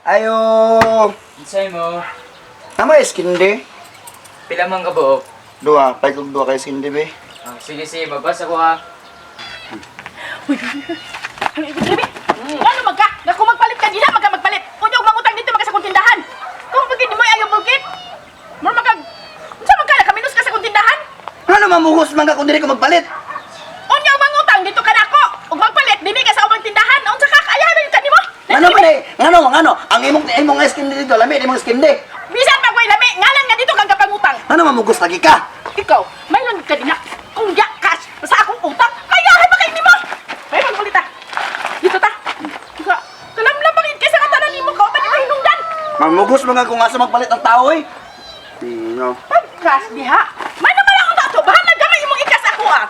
Ayo. Unsay mo? Tama iskindi. Pila man ka buok? Dua, pay kog duha kay iskindi be. Ah, sige, sige, mabasa ko ha. Ano ibig sabihin? Ano magka? Nga kung magpalit ka, di na magka magpalit. Kung yung mangutang dito magka sa kong tindahan. Kung pagkindi mo ayaw bulkit. Mura magkag... Unsa man ka, nakaminos ka sa kong tindahan? Ano mamugos man ka kung dili ko magpalit? Unya ang mangutang dito ka nako. Ug magpalit dinhi ka sa ubang tindahan. Unsa ka kaayahan na yun kanimo? Ngano man eh? Ngano ngano? Ang imong imong iskindi dito lami imong iskindi. Bisan pa ko'y lami, ngalan nga dito kang kapangutang. Ngano mamugos lagi ka? Ikaw, mayroon ka din na kung ya cash sa akong utang, kayahan pa kay nimo. May magpalit ta. Dito ta. Ka, kalamlam pa kaysa ka tanan nimo ka utan nimo hinungdan. Mamugos man ka kung asa magpalit ang tao eh. No. Pag-cash diha. May naman akong tato, bahala gamay imong ikas ako ah.